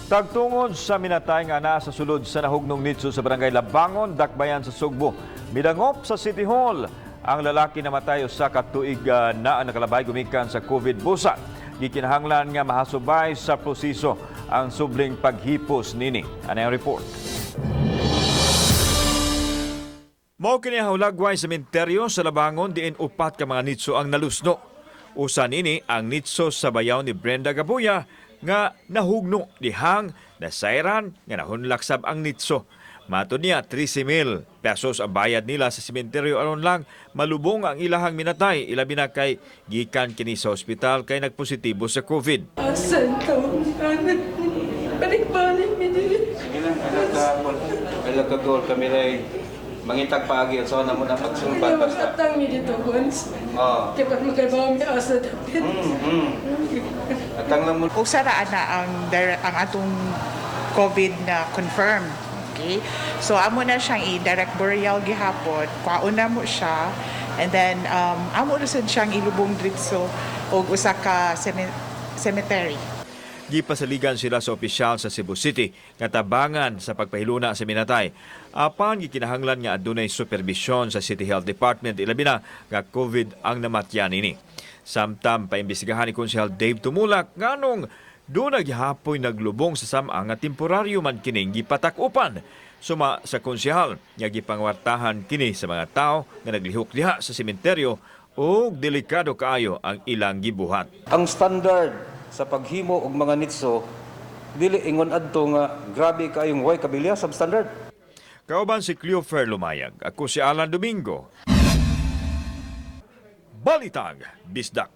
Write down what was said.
Tagtungod sa minatay nga naa sa sulod sa nahugnong nitso sa barangay Labangon, Dakbayan sa Sugbo. Midangop sa City Hall ang lalaki namatay 1 ka tuig na ang nakalabay gumikan sa COVID busa. Gikinahanglan nga mahasubay sa proseso ang subling paghipos nini. Ano ang report? Mao kini ang hulagway sa sementeryo sa Labangon diin upat ka mga nitso ang nalusno. Usa nini ang nitso sa bayaw ni Brenda Gabuya nga nahugno dihang nasayran nga nahunlak sab ang nitso. Matod niya, 13,000 pesos ang bayad nila sa sementeryo aron lang malubong ang ilahang minatay, ilabi na kay gikan kini sa ospital kay nagpositibo sa COVID. Asan taong anak? Balik-balik mi diri. Sige lang, anak ka goal kami ray mangitag paagi so na mo na pagsulbat basta. Atang mi dito, Gons. Oh. Kaya pag magkaibaw mi asa dapit. Atang lang mo. Usa ra ana ang ang atong COVID na confirm. Okay? So amo na siyang i-direct burial gihapon. Kwaon na mo siya and then amo na sad siyang ilubong diretso og usa ka cemetery. Gipasaligan sila sa opisyal sa Cebu City nga tabangan sa pagpahiluna sa minatay. Apan gikinahanglan nga adunay supervisyon sa City Health Department, ilabi na nga COVID ang namatyan ini. Samtang paimbestigahan ni Konsehal Dave Tumulak nganong duna gihapoy naglubong sa sama nga temporaryo man kining gipatak-upan. Suma sa konsehal nga gipangwartahan kini sa mga tao nga naglihok diha sa sementeryo ug delikado kaayo ang ilang gibuhat. Ang standard sa paghimo og mga nitso dili ingon adto nga grabe kaayong way kabilya substandard. Kauban si Cleofer Lumayag. Ako si Alan Domingo. Balitang Bisdak.